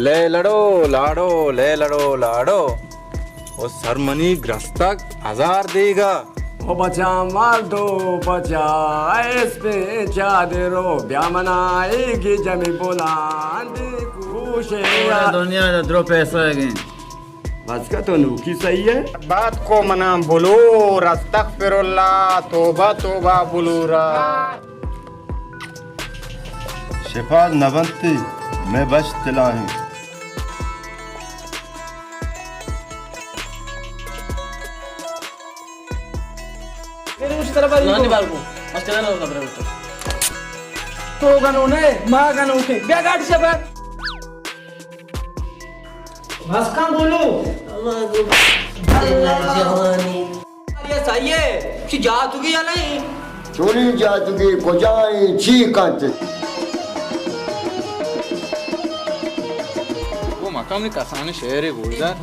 لے لڑو لاڑو، لے لڑو لاڑو، او سر منی گرستگ ہزار دیگا۔ او بچا مردو بچا، اسپیں چادرو، بیا منا ایگی جمی بلاندی کوشے۔ پورے دنیا دا درو پیسہ گئے۔ بس کا تو نوکی صحیح ہے۔ بات کو منا بلور، استغفر اللہ، توبہ توبہ بلورا۔ شپاد نہ بنت، مئے بشت تلاہیں۔ تو گنو نے، ما گنو کے۔ بیا گاڑی سے بر۔ بس کن گولو۔ جوانی۔ یہ صحیح ہے، چی جاتگی یا نہیں؟ چونی جاتگی کجائیں، چی کنت؟ وہ مقام نے کسان شعر گوشدار۔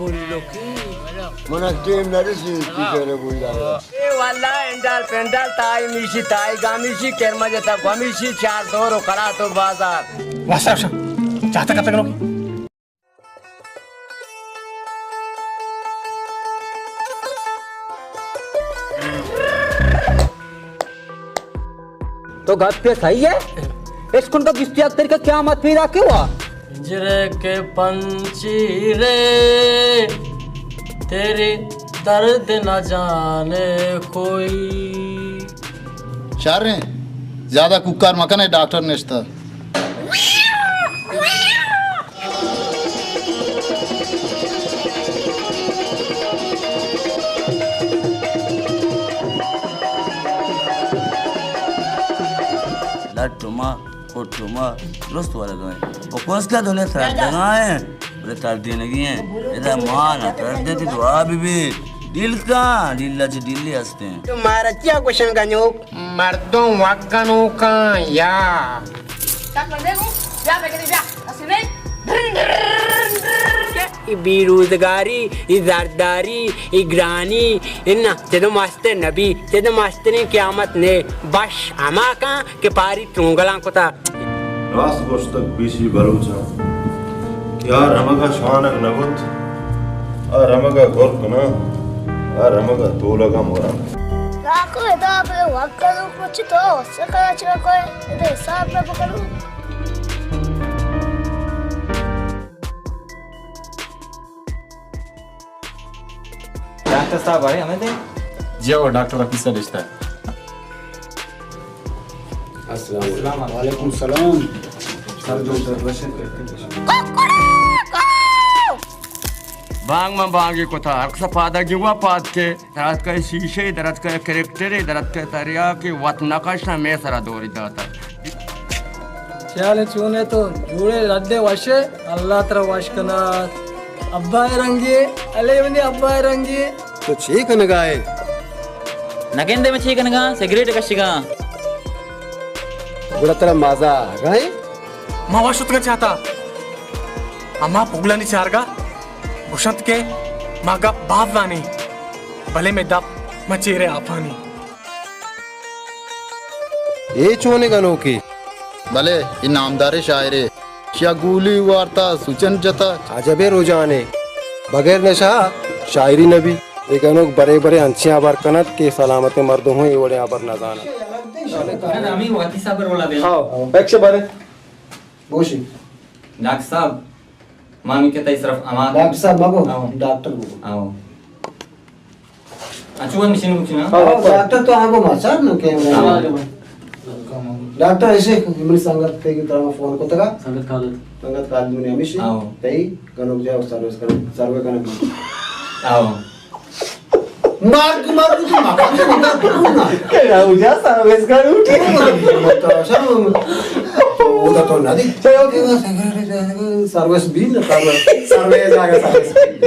من ٹیم نرسی، شعر گوشدار۔ اے واللہ انڈال پنڈال تائی میشی، تائی گامیشی، کرمجتا گمیشی، چار دور و کرات و بازار۔ واسا شا، چاہتا کتک نو۔ تو گپ پہ صحیح ہے؟ اشکن کا بیست یک تاریخ قیامت پیدا کیوں ہوا؟ پنجرے کے پنجیرے، تیرے درد نہ جانے کوئی۔ شر ہیں، زیادہ کوکار مکنے، ڈاکٹر نشتہ۔ لٹ ما، کٹ ما، درست ورگا ہیں۔ او کونسکا دنیا تردگا ہیں، بلے تردینگی ہیں۔ ادا ما نہ تردے تی دعا بی بی۔ ڈیل کا، ڈیل چ ڈیلی ہستے ہیں۔ تو مارا چیا گوشن گنوک؟ مردم وگنوکاں یا۔ ای بے روزگاری، ای زرداری، ای گرانی، انا چدو مستر نبی، چدو مستریں قیامت نے، بش ہما کاں کہ پاری ترونگلاں کتا۔ راست گوشتگ بیشی بلوچاں کہ آ رمگ ءَ شانگ نہ بوت، آ رمگ ءَ گرک نہ، آ رمگ ءَ تولگ ءَ مرگ۔ ناکو ادا بے وقت کچھ تو اس کا چکو ادا حساب نہ پکڑو۔ ڈاکٹر صاحب آئے ہمیں دیں؟ جی ہو، ڈاکٹر رفیع صاحب رشتہ ہے۔ السلام علیکم۔ وعلیکم السلام۔ سر جو سر وشن کرتے ہیں۔ بانگ من بانگی کتا، ہر کسا پادا گیوا پاد کے، درات کا شیشے، درات کا کریکٹرے، درات کا تریاکے، وت نقش ہمیں سرا دوری داتا۔ چے حال اِنت، چون ئے تو؟ جوڑ ئے، رد ئے، وش ئے؟ اللہ ترا وش کنات۔ ابا ءِ رنگی ئے، الے منی ابا ءِ رنگی ئے۔ تو چے کنگا ئے؟ نہ گندے من چے کنگا، سگریٹ کشگا۔ گڑا ترا مزہ آگا ئے؟ ما وش اتکا چاہتا۔ اما پگلانی چارگا گوشنت کہ ما گپ باز زانیں، بلے مئے دپ ما چیرے آپانی۔ اے چونیں گنوکے؟ بلے اے نامداریں شاعرے، شیا گولی وارتا، سوچن جتا۔ عجبیں رجحانے، بغیر نشہ شاعری نہ بی۔ اے گنوک برے برے انچیں ہبر کنت کہ سلامتیں مردم ہوں اے وڑیں ہبر نہ زانت۔ ہاں، ایکشن بارے۔ بوشی۔ ڈاکٹر صاحب، ما نوں کہ تئی صرف امان۔ ڈاکٹر صاحب مگو، آؤ۔ ڈاکٹر مگو۔ آؤ۔ اچھو، نشین بچنا۔ آؤ، ڈاکٹر تو آگو ما سر نو کہ۔ آؤ۔ ڈاکٹر ایسے، ہمری سنگت تے کی طرف فون کو تکا۔ سنگت خالد۔ سنگت خالد منی ہمیشی۔ آؤ۔ تئی گنوک جا سروس کر، سروے کرنا۔ آؤ۔ مارک، مارک تو مکان سے نکال دو نا۔ کیا ہو جا سروس کا روٹی؟ تو ادا تو نہ دی۔ چلو، سروس بی نہ، سروس، سروس آگا سروس بی۔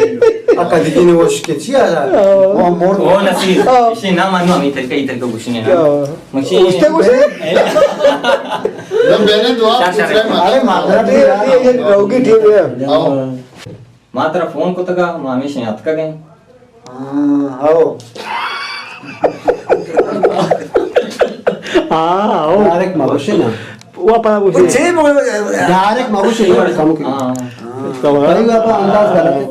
اکا دیگی نے وش کے چی آ جا؟ وہ موڑ۔ او نصیر، ہاں۔ اسی نام انو ہمیں تلکا، تلکا گوشنے نا۔ ہاں۔ مشی۔ اس تے گوشنے؟ جب میں نے دعا شر، شر۔ پوچھ رہے ہیں۔ ارے مادر، یہ، یہ، یہ روگی ٹیم ہے۔ آؤ۔ ما ترا فون کتگا، ما ہمیشہ اتکگ ایں۔ ہاں، ہاؤ۔ ہاں، ہاؤ۔ ڈائریکٹ مگوشے نا۔ وہ پا گوشے۔ چے مگو-، ڈائریکٹ مگوشے نا، کم کے۔ ہاں۔ ہاں۔ کئی گپا انداز غلط ہے۔